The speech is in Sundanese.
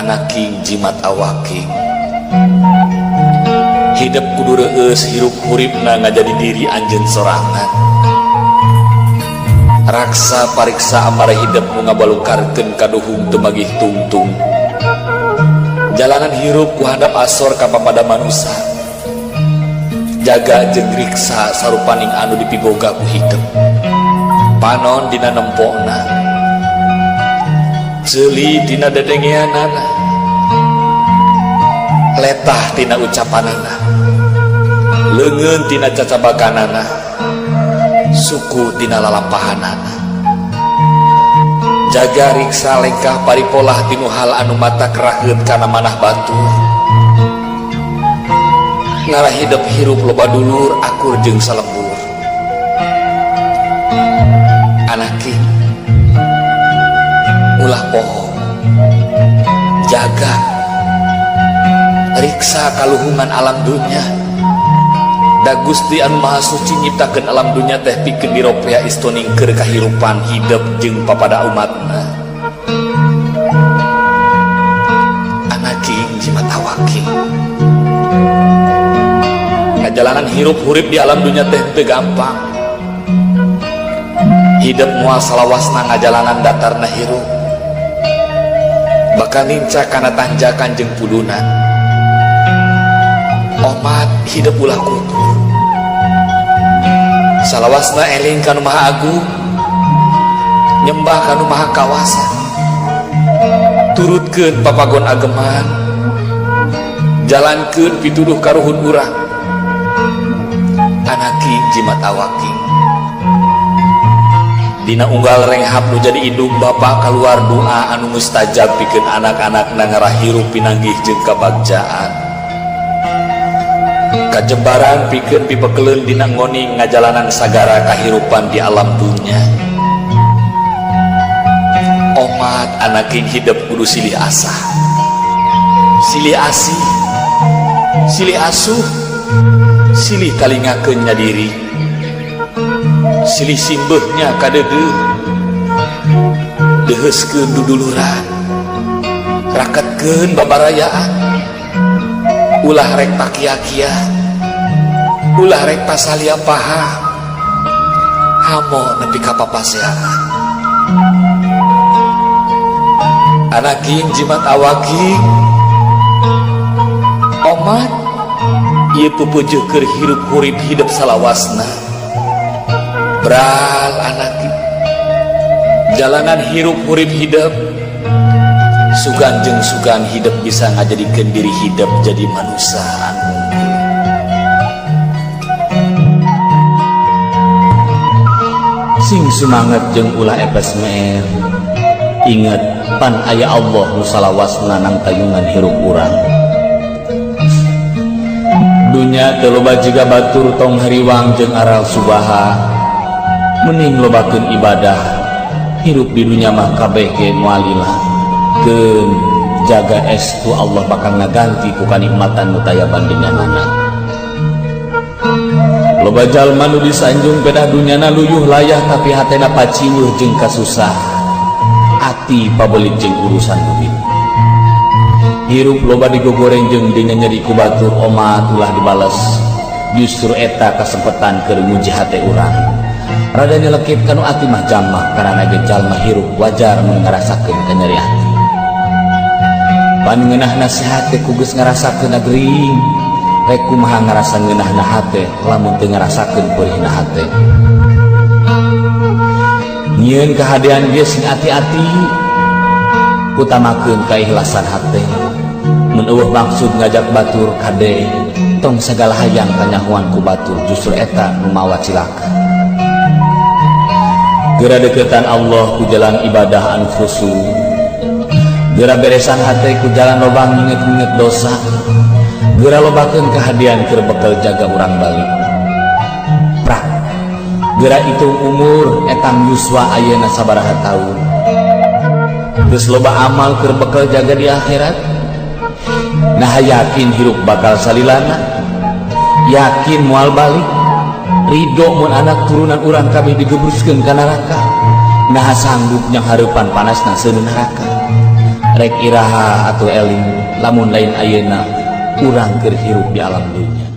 Anaking jimat awaking, hidup kudu reueus, hirup huripna ngajadi diri anjeun sorangan. Raksa pariksa amara hidup nu ngabalukarkeun kaduhung teu magih tungtung. Jalanan hirup ku handap asor ka papada manusa. Jaga jeung riksa sarupaning anu dipiboga ku hidup. Panon dina nempona, ceuli dina dedengeanana, letah tina ucapanana, leungeun tina cacabakanana, suku tina lalampahanana. Jaga riksa lengkah paripolah tinu hal anu mata keraheut kana manah batur. Ngarah hidup hirup loba dulur akur jeung salembur. Anaking, ulah poho, jaga riksa kaluhungan alam dunya. Da Gusti anu Maha Suci nyiptakeun alam dunya teh pikeun diropea istoning keur kahirupan hidup jeung papada umatna. Anaking jimat awaking, ngajalanan hirup hurip di alam dunya teh teu gampang. Hidup moal salawasna ngajalanan datarna hirup, bakal nincak kana tanjakan jeung pudunan. Omat hidup ulah kupur, salawasna eling kanu Maha Agung, nyembah kanu Maha Kawasa, turutkeun papagon ageman, jalankeun pituduh karuhun urang. Anaking jimat awaking, dina unggal renghap nu jadi indung bapa kaluar doa anu mustajab pikeun anak-anak ngarah hirup pinanggih jeung kabagjaan. Kajembaran pikeun pipekeleun dina ngoning ngajalanan sagara kahirupan di alam dunya. Omat anaking hidup kudu silih asah, silih asih, silih asuh, silih talingakeun nya diri, silih simbeuhnya kadeudeuh, deuheuskeun duduluran, raketkeun babarayaan. Ulah rek pakia-kia, ulah rek pasalia paha, hamo nepi ka papaseaan. Anaking jimat awaking, omat ieu pupujuh keur hirup hurip hidup salawasna. Bral anaking, jalanan hirup hurip hidup sugan jeung sugan hidup bisa ngajadikeun diri hidup jadi manusia anu unggul. Sing sumanget jeung ulah epes meer, inget pan aya Allah nu salawasna nang tayungan hirup urang. Dunya teu loba jiga batur tong hariwang jeung aral subaha, mending lobakeun ibadah. Hirup di dunya mah kabeh ge moal lila. Keun jaga estu Allah bakal ngaganti ku kanikmatan nu taya bandinganana. Loba jalma nu disanjung pedah dunyana luyuh layah tapi hatena paciweuh jeung kasusah, ati pabelit jeung urusan duit. Hirup loba digogoreng jeung dinyenyeri ku batur, omat ulah dibales. Justru eta kasempetan keur nguji hate urang. Rada nyelekit kanu ati mah jamak, karena ge jalma hirup wajar mun ngarasakeun kanyeri ati. Pan ngeunah nasihat teh ku geus ngarasakeun gering, rek kumaha ngarasa ngeunahna hate lamun teu ngarasakeun peurihna hate. Nyieun kahadean ge sing ati-ati, utamakeun kaikhlasan hate. Mun eueuh maksud ngajak batur kade, tong sagala hayang kanyahoan ku batur, justru eta nu mawa cilaka. Geura deketan Allah ku jalan ibadah anu khusyuk, geura beresan hate ku jalan loba nginget-nginget dosa, geura lobakeun kahadean keur bekel jaga urang balik. Prak, geura hitung umur etang yuswa ayeuna sabaraha taun, geus loba amal keur bekel jaga di akhirat. Nah yakin hirup bakal salilana, yakin moal balik, ridho mun anak turunan urang kabeh digebruskeun ka neraka. Nah sanggup nyang hareupan panasna seuneu neraka. Rek iraha atuh eling lamun lain ayeuna urang keur hirup di alam dunya.